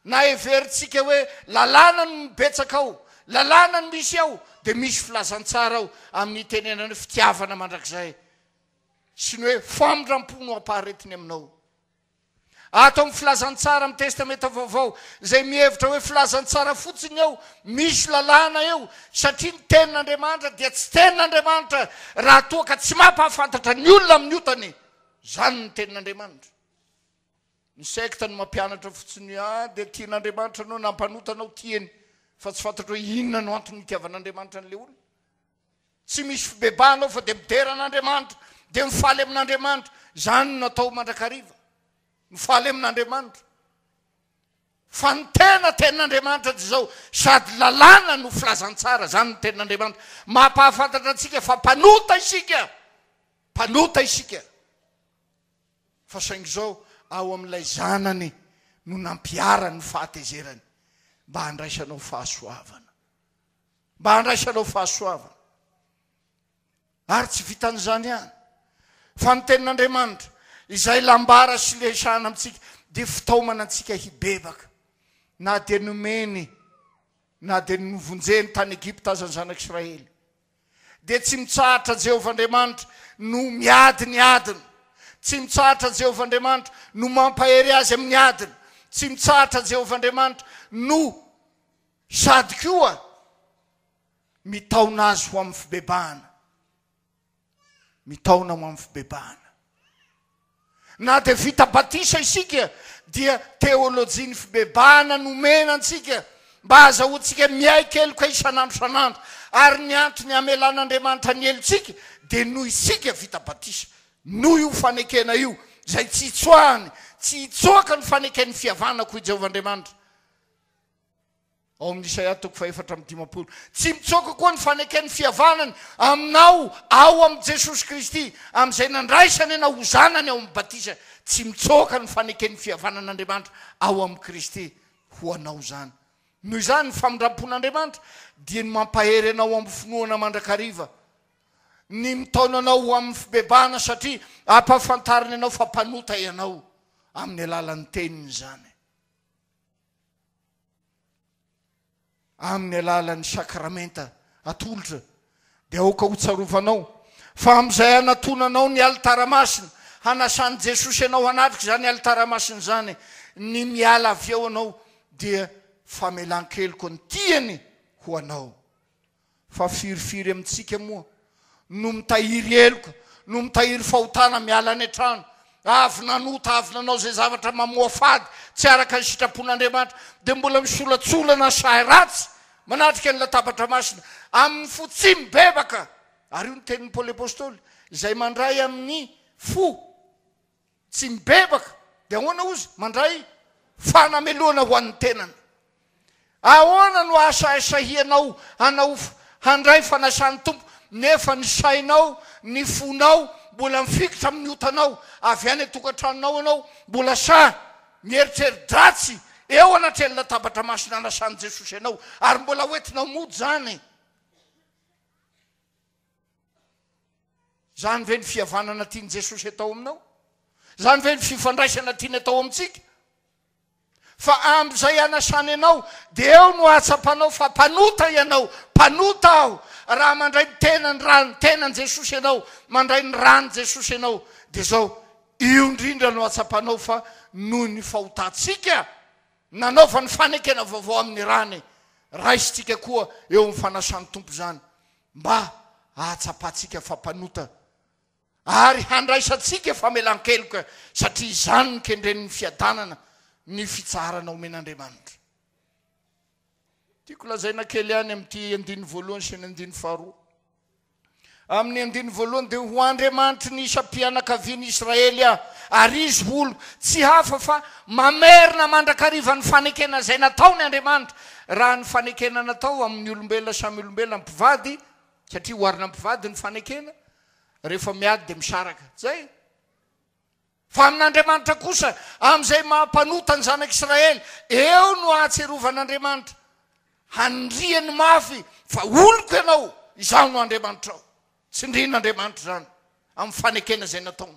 na heverintsika hoe lalàna no betsaka ao, lalàna no misy ao, dia misy filazantsara ao amin'ny itenenana hoe fitiavana mandrakizay sy ny hoe famindram-po no ampaharetiny aminao. Ato amin'ny filazantsara amin'ny Testamenta Vaovao, izay mihevitra hoe filazantsara fotsiny eo, misy lalàna eo, satria ny Tenin'Andriamanitra dia tsy Tenin'Andriamanitra raha toa ka tsy mampahafantatra ny olona amin'ny otany. Izany ny Tenin'Andriamanitra. Ny sekta no mampianatra fotsiny hoe ah, dia tian'Andriamanitra anao, nampanota anao, tiany, fa tsy fantatro hoe inona no antony itiavan'Andriamanitra an'ilay olona. Tsy misy fibebahana ao fa dia midera an'Andriamanitra, dia mifaly amin'Andriamanitra. Izany no natao mandrakariva. Mifaly amin'Andriamanitra. Fa ny tena tenin'Andriamanitra dia izao, sady lalàna no filazantsara, izany ny tenin'Andriamanitra. Mampahafantatra antsika fa mpanota isika. Mpanota isika. Fa saingy izao, ao amin'ilay Zanany no nampiharany ny fahatezerany mba handraisanao fahasoavana. Mba handraisanao fahasoavana. Ary tsy vitan'izany ihany, fa ny Tenin'Andriamanitra, izay lambara sy resahana amintsika, dia fitaomana antsika hibebaka. Na dia nomeny, na dia novonjeny tany Egypta aza ny zanak'Israely, dia tsy mitsahatra Jehovah Andriamanitra no miady ny adiny. Tsy mitsahatra Jehovah Andriamanitra no mampahery azy amin'ny adiny. Tsy mitsahatra Jehovah Andriamanitra no sady koa mitaona azy ho amin'ny fibebahana. Mitaona ho amin'ny fibebahana. Na dia vita batisa isika dia teolojian'ny fibebahana nomena antsika mba hahazahoantsika miaiky heloka isan'andro isan'andro. Ary ny antony hamelan'Andriamanitra ny helotsika dia noho isika vita batisa. Noho io fanekena io izay tsy hitsoahany, tsy hitsoaka ny faneken'ny fihavanako hoy Jehovah Andriamanitra. Ao amin'ny Isaia toko fahefatra amby dimampolo. Tsy mitsoaka koa ny faneken'ny fihavanany aminao ao amin'i Jesosy Kristy, amin'izay nandraisany anao ho zanany ao amin'ny batisa. Tsy mitsoaka ny faneken'ny fihavanan'Andriamanitra ao amin'i Kristy ho anao izany. Noho izany, ny famindram-pon'Andriamanitra dia ny mampahery anao amin'ny finoana mandrakariva, ny mitaona anao ho amin'ny fibebahana satria ampahafantariny anao fa mpanota ianao amin'ny alalan'ny teniny izany. Amin'ny alalan'ny sakramenta atolotra dia aoka ho tsarovanao fa amin'izay hanatonanao ny alitara masina, hanasan'i Jesosy anao hanatrika izany alitara masina izany, ny miala avy eo anao dia famelan-keloka ny tiany ho anao. Fa firifiry amintsika moa no mitahiry heloka, no mitahiry fahotana miala any an-trano, avy nanota, avy nanao izay zavatra mamoafady tsy araka ny sitrapon'Andriamanitra, dia mbola misolatsolana sahy ratsy manatrika ny latabatra masina amin'ny fo tsy mibebaka. Ary io ny tenin'i Paoly Apostoly, izay mandray amin'ny fo Tsy mibebaka dia ahoana ozy? Mandray fanamelohana ho an'ny tenany. Ahoana no ahasahisahianao hanao handray fanasan'ny Tompo nefa ny sainao, ny fonao mbola mifikitra amin'ny otanao, avy any an-tokantranonao ianao mbola sahy mieritreri-dratsy eo anatrehan'ny latabatra masina anasan'i Jesosy anao ary mbola hoentinao mody izany. Izany ve ny fihavanana tian'i Jesosy atao aminao? Izany ve ny fifandraisana tiany atao amintsika? Fa amin'izay anasany anao, dia eo no ahatsapanao fa mpanota ianao, mpanota aho. Raha mandray ny tenany, raha ny tenan'i Jesosy ianao, mandray ny ran'i Jesosy ianao, dia izao, io indrindra no ahatsapanao fa noho ny fahotantsika, nanaovany fanekena vaovao amin'ny rany, raisintsika koa eo amin'ny fanasan'ny Tompo izany. mba hahatsapantsika fa mpanota ary handraisantsika famelan-keloka satria izany no kendren'ny fiadanana ny fitsaharana omen'Andriamanitra. Tiako lazaina kely ihany amin'ity andininy voalohany sy ny andininy faharoa. Amin'ny andininy voalohany dia ho Andriamanitry ny isam-pianakavian'i Israely aho ary izy ho oloko. Tsy hafa fa mamerina mandrakariva ny fanekena izay nataony Andriamanitra Raha ny fanekena natao amin'ny olombelona samy olombelona mpivady, satria oharina mpivady ny fanekena, rehefa miady dia misaraka. Zay. Fa amin'Andriamanitra kosa, amin'izay maha mpanota ny zanak'Israely, eo no ahatsiarovan'Andriamanitra, hanindriany mafy fa oloko ianao, izaho no Andriamanitrao. Tsindrin'Andriamanitra izany amin'ny fanekena izay nataony.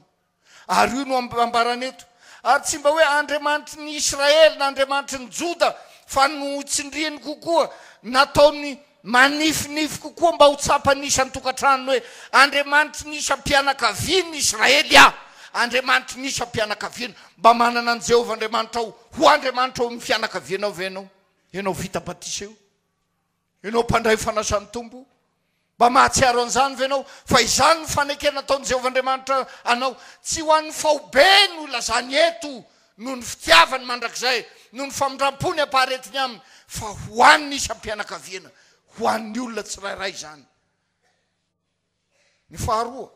Ary io no ambarany eto. Ary tsy mba hoe Andriamanitry ny Israely na Andriamanitry ny Joda, fa notsindriany kokoa, nataony manifinify kokoa mba ho tsapan'ny isan-tokantranony hoe, Andriamanitry ny isam-pianakavian'ny Israely aho, Andriamanitry ny isam-pianakaviana. Mba manana an'i Jehovah Andriamanitrao ho Andriamanitra ao amin'ny fianakavianao ve ianao? Ianao vita batisa io? Ianao mpandray fanasan'ny Tompo, mba mahatsiaro an'izany ve ianao? Fa izany no fanekena ataon'i Jehovah Andriamanitra anao. Tsy ho an'ny faobe no ilazany eto noho ny fitiavany mandrakizay, noho ny famindram-pony ampaharetiny aminy, fa ho an'ny isam-pianakaviana, ho an'ny olona tsirairay izany. Ny faharoa,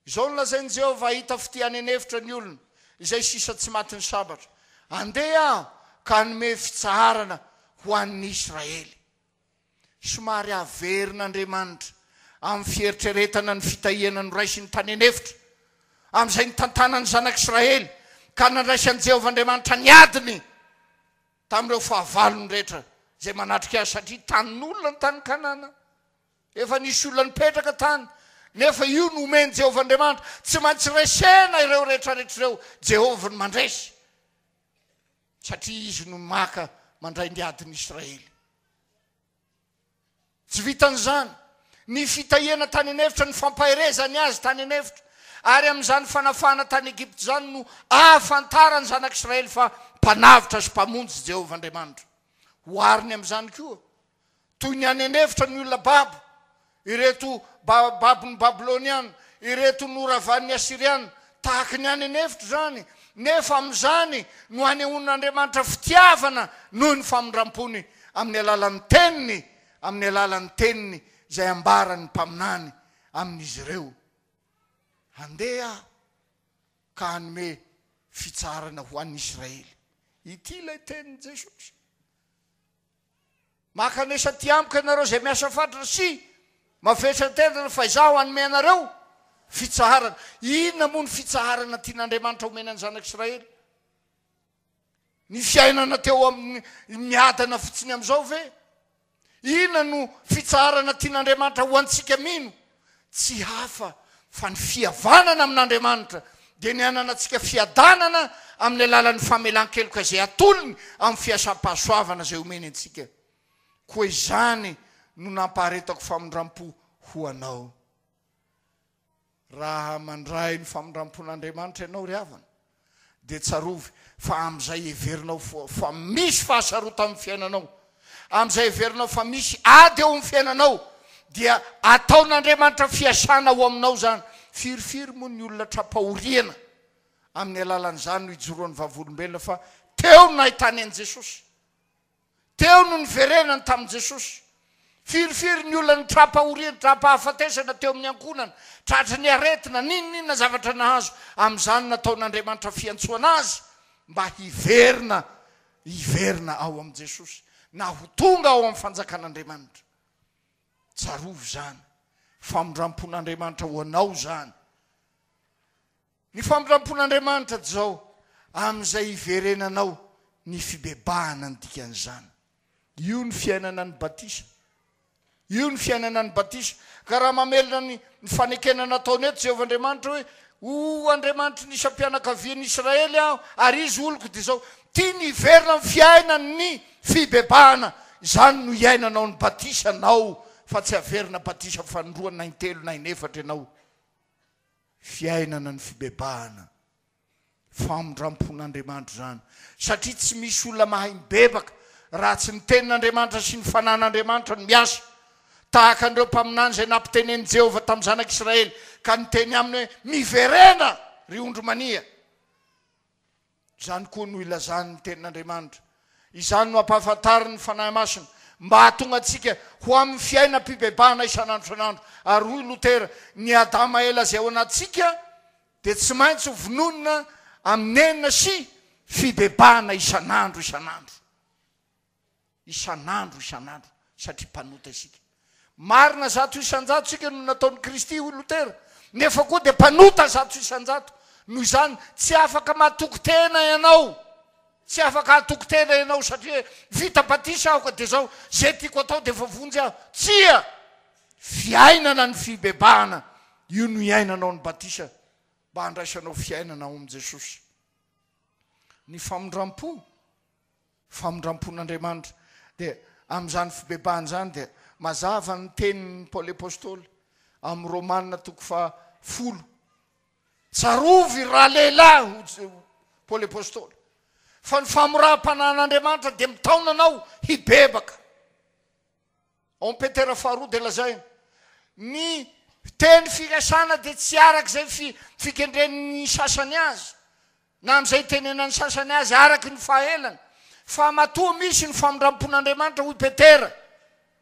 Izao no lazain'i Jehovah, Hahita fitia any an'efitra ny olona, izay sisa tsy matin'ny sabatra. Andeha aho ka hanome fitsaharana ho an'ny Israely. Somary averin'Andriamanitra amin'ny fieritreretana ny fitahiana noraisiny tany an'efitra, amin'izay nitantanany ny zanak'Israely, ka nandraisan'i Jehovah Andriamanitra ny adiny tamin'ireo fahavalony rehetra izay manatrika azy, satria tanin'olona ny tany Kanana. Efa nisy olona nipetraka tany, nefa io no omen'i Jehovah Andriamanitra. Tsy maintsy resena ireo rehetrarehetra ireo. Jehovah no mandresy, satria izy no maka mandray ny adin'ny Israely. Tsy vitan'izany, ny fitahiana tany an'efitra, ny fampaherezany azy tany an'efitra, ary amin'izany fanafahana tany Egypta izany no ahafantaran'ny zanak'Israely fa mpanavotra sy mpamonjy Jehovah Andriamanitra. Ohariny amin'izany koa, Toy ny any an'efitra ny olona babo, ireto babon'ny Babyloniana, ireto noravan'ny Asyriana, tahaka ny any an'efitra izany, nefa amin'izany no anehoan'Andriamanitra fitiavana noho ny famindram-pony amin'ny alalan'ny teniny, amin'ny alalan'ny teniny izay ambaran'ny mpaminany amin'izy ireo. Handeha aho ka hanome fitsaharana ho an'ny Israely. Ity ilay tenin'i Jesosy. Mankanesa aty amiko ianareo izay miasa fatratra sy mavesatentana fa izaho hanome anareo fitsaharana. Inona moa ny fitsaharana tian'Andriamanitra homena ny zanak'Israely? Ny fiainana teo amin'ny miadana fotsiny amin'izao ve? Inona no fitsaharana tian'Andriamanitra ho antsika mino? Tsy hafa fa ny fihavanana amin'Andriamanitra dia ny hananantsika fiadanana amin'ny alalan'ny famelan-keloka izay atolony amin'ny fiasam-pahasoavana izay omeny antsika. Koa izany no nampaharetako famindram-po ho anao. Raha mandray ny famindram-pon'Andriamanitra ianao ry havana, dia tsarovy fa amin'izay heverinao fa misy fahasarotan'ny fiainanao, amin'izay heverinao fa misy ady eo amin'ny fiainanao, dia ataon'Andriamanitra fiasana ao aminao izany. Firifiry moa ny olona tra-pahoriana amin'ny alalan'izany no ijoroan'ny vavolombelona fa teo no nahitany an'i Jesosy. Teo no niverenany tamin'i Jesosy. Firifiry ny olona nitram-pahoriana, tram-pahafatesana teo amin'ny ankohonana, tratry ny aretina, n'inon'inona zavatra nahazo, amin'izany nataon'Andriamanitra fiantsoana azy mba hiverina, hiverina ao amin'i Jesosy, na ho tonga ao amin'ny fanjakan'Andriamanitra. Tsarovy izany. Famindram-pon'Andriamanitra ho anao izany. Ny famindram-pon'Andriamanitra dia izao, amin'izay hiverenanao ny fibebahana ny dikan'izany. Io ny fiainana ny batisa. Io ny fiainana ny batisa. Ka raha mamelona ny ny fanekena nataony eto Jehovah Andriamanitra hoe, Ho Andriamanitry ny isam-pianakavian'i Israely aho, ary izy oloko, dia izao, tiany hiverina amin'ny fiainan'ny fibebahana. Izany no iainanao ny batisanao, fa tsy averina batisa fanindroany na intelo na inefatra ianao. Fiainana ny fibebahana. Famindrampon'Andriamanitra izany. Satria tsy misy olona mahay mibebaka raha tsy ny Tenin'Andriamanitra sy ny Fanahin'Andriamanitra no miasa. Tahaka an'ireo mpaminany izay nampitenenin'i Jehovah tamin'ny zanak'Israely ka niteny aminy hoe, Miverena, ry ondry mania! Izany koa no ilazany ny Tenin'Andriamanitra. Izany no ampahafantariny ny Fanahy Masina, mba hahatonga antsika ho amin'ny fiainam-pibebahana isan'andro isan'andro. Ary hoy Lotera, Ny Adama ela izay ao anatintsika dia tsy maintsy ho vononina amin'ny nenina sy fibebahana isan'andro isan'andro. Isan'andro isan'andro, satria mpanota isika. Marina 100% isika no nataon'i Kristy, hoy Lotera, nefa koa dia mpanota 100%. Noho izany, tsy afaka matoky tena ianao. Tsy afaka hatoky tena ianao satria vita batisa aho ka dia izao, izay tiako atao dia efa vonjy aho. Tsia! Fiainana ny fibebahana. Io no iainanao ny batisa mba handraisanao fiainana ao amin'i Jesosy. Ny famindram-po. Famindram-pon'Andriamanitra. Dia amin'izany fibebahana izany dia mazava ny tenin'i Paoly Apostoly amin'ny Romana toko faha folo. Tsarovy ralehilahy, hoy Paoly Apostoly, fa ny famoraham-panahin'Andriamanitra dia mitaona anao hibebaka. Ao amin'ny Petera faharoa dia lazainy, Ny teny fikasana dia tsy araka izay fikendren'ny sasany azy, na amin'izay itenenan'ny sasany azy araka ny fahaelana, fa matoa misy ny famindram-pon'Andriamanitra, hoy Petera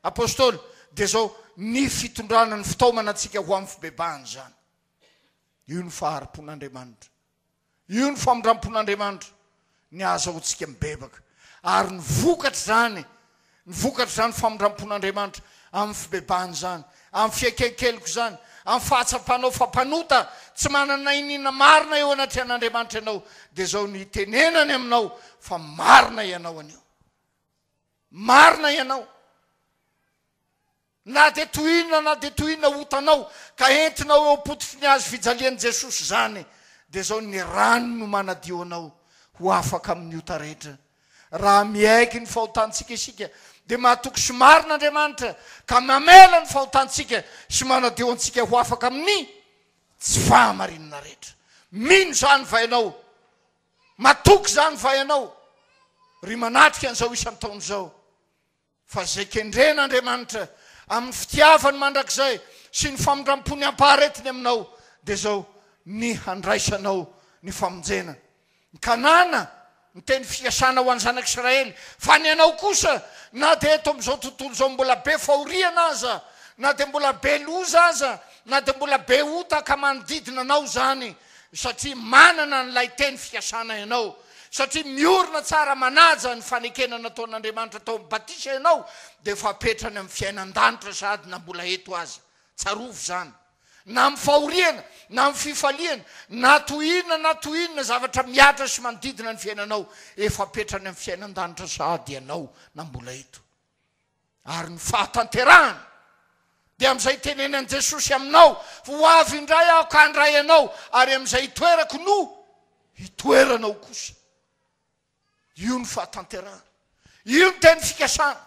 apostoly, dia izao, ny fitondrana ny fitaomana antsika ho amin'ny fibebahana izany. Io ny fahari-pon'Andriamanitra. Io ny famindram-pon'Andriamanitra, ny ahazahoantsika mibebaka. Ary ny vokatr'izany, ny vokatr'izany famindram-pon'Andriamanitra, amin'ny fibebahana izany, amin'ny fiaiken-keloka izany, amin'ny fahatsapanao fa mpanota, tsy manana na inona marina eo anatrehan'Andriamanitra ianao, dia izao no itenenany aminao fa marina ianao anio. Marina ianao. Na dia toy inona na dia toy inona otanao, ka entinao eo am-pototry ny hazo fijalian'i Jesosy izany, dia izao ny rany no manadio anao ho afaka amin'ny ota rehetra. Raha miaiky ny fahotantsika isika, dia mahatoky sy marina Andriamanitra, ka mamela ny fahotantsika sy manadio antsika ho afaka amin'ny tsy fahamarinana rehetra. Mino izany va ianao? Matoky izany va ianao, ry manatrika an'izao isan-taona izao? Fa izay kendren'Andriamanitra amin'ny fitiavany mandrakizay sy ny famindram-pony ampaharetiny aminao dia izao, ny handraisanao ny famonjena. Ny Kanana, ny teny fikasana ho an'ny zanak'Israely, fa ny anao kosa, na dia eto amin'izao tontolo izao mbola be fahoriana aza, na dia mbola be loza aza, na dia mbola be ota ka manodidina anao izany, satria manana an'ilay teny fikasana ianao, Satria miorina tsara manaja ny fanekena nataon'Andriamanitra tao amin'ny batisa ianao, dia efa apetrany amin'ny fiainan-danitra sahady na mbola eto aza. Tsarovy izany. Na amin'ny fahoriana, na amin'ny fifaliana, na toy inona na toy inona zavatra mihatra sy manodidina ny fiainanao, efa apetrany amin'ny fiainan-danitra sahady ianao na mbola eto. Ary ny fahatanterahana dia amin'izay itenenan'i Jesosy aminao, Ho avy indray aho ka handray anao, ary amin'izay itoerako no hitoeranao kosa. Io ny fahatanterahana. Io ny teny fikasana.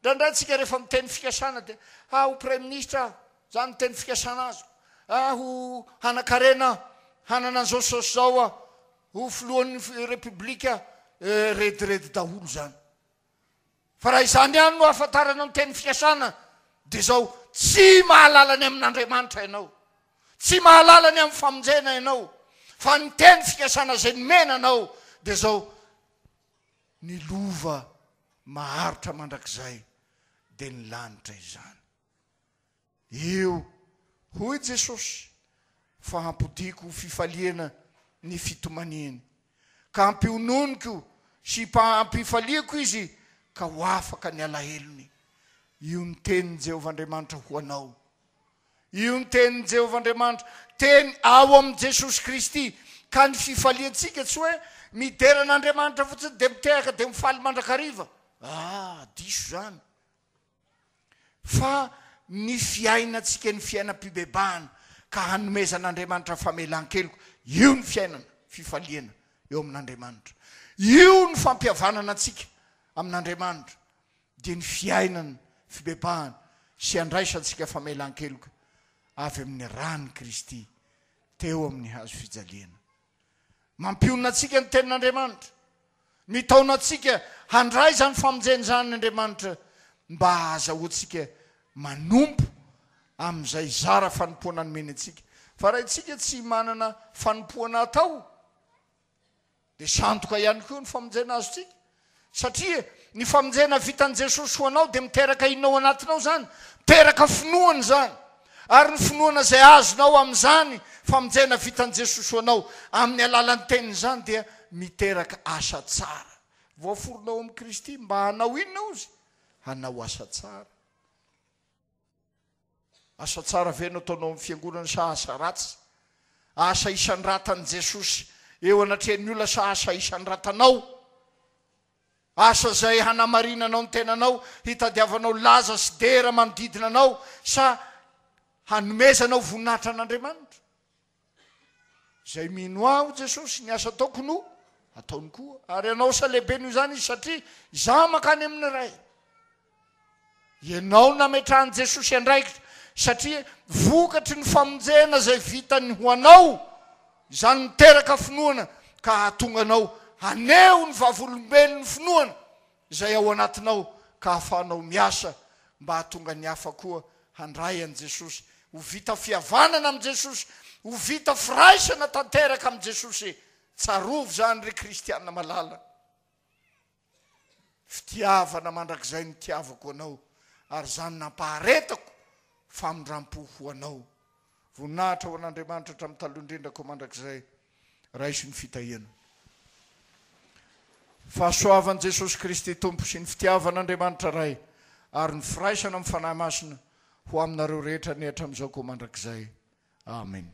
Indraindray tsika rehefa miteny fikasana dia ah ho praiminisitra aho, zany ny teny fikasana azoko. Ah ho hanan-karena aho, hanana an'izao sy izao sy izao aho, ho filohan'ny repoblika aho. Eh, rediredy daholo zany. Fa raha izany ihany no ahafantaranao ny teny fikasana dia izao, tsy mahalala ny amin'Andriamanitra ianao. Tsy mahalala ny amin'ny famonjena ianao. Fa ny teny fikasana izay nomena anao dia izao, ny lova maharitra mandrakizay dia ny lanitra izany. Io, hoy Jesosy, fa hampodiako ho fifaliana ny fitomaniany, ka hampiononiko sy hampifaliako izy ka ho afaka ny alahelony. Io ny tenin'i Jehovah Andriamanitra ho anao. Io ny tenin'i Jehovah Andriamanitra, teny ao amin'i Jesosy Kristy. Ka ny fifaliantsika tsy hoe midera an'Andriamanitra fotsiny dia mitehaka dia mifaly mandrakariva. Ah, diso izany. Fa ny fiainantsika ny fiainam-pibebahana ka hanomezan'Andriamanitra famelan-keloka, io ny fiainana, fifaliana eo amin'Andriamanitra. Io ny fampihavanana antsika amin'Andriamanitra, dia ny fiainana fibebahana sy andraisantsika famelan-keloka avy amin'ny ran'i Kristy teo amin'ny hazo fijaliana. Mampionona antsika ny Tenin'Andriamanitra. Mitaona antsika handray izany famonjena izany Andriamanitra mba hahazahoantsika manompo amin'izay zara fanompoana nomeny antsika. Fa raha isika tsy manana fanompoana atao, Dia sandoka ihany koa ny famonjena azontsika. Satria ny famonjena vitan'i Jesosy ho anao dia miteraka inona ao anatinao izany? Miteraka finoana izany. Ary ny finoana izay azonao amin'izany famonjena vitan'i Jesosy ho anao amin'ny alalan'ny teniny izany dia miteraka asa tsara. Voaforona ao amin'i Kristy mba hanao inona ozy? Hanao asa tsara. Asa tsara ve no ataonao amin'ny fiangonana sa asa ratsy? Asa isandratan'i Jesosy eo anatrehan'ny olona sa asa isandratanao? Asa izay hanamarinanao ny tenanao, hitadiavanao laza sy dera manodidina anao sa hanomezanao voninahitra an'Andriamanitra? Izay mino Ahy, hoy Jesosy, ny asa ataoko no ataony koa. Ary hanao asa lehibe noho izany izy, satria Izaho mankany amin'ny Ray. Ianao no nametrahan'i Jesosy andraikitra, satria vokatry ny famonjena izay vitany ho anao, izany miteraka finoana ka hahatonga anao haneho ny vavolombelon'ny finoana izay ao anatinao ka hahafahanao miasa mba hahatonga ny hafa koa handray an'i Jesosy, ho vita fihavanana amin'i Jesosy, ho vita firaisana tanteraka amin'i Jesosy. Tsarovy izany ry kristiana malala. Fitiavana mandrakizay nitiavako anao ary izany nampaharetako famindrampo ho anao. Voninahitra ho an'Andriamanitra hatramin'ny taloha indrindra koa mandrakizay. Raiso ny fitahiana. Fahasoavan'i Jesosy Kristy Tompo sy ny fitiavan'Andriamanitra Ray ary ny firaisana amin'ny Fanahy Masina ho aminareo rehetra anie hatramin'izao koa mandrakizay. Amen.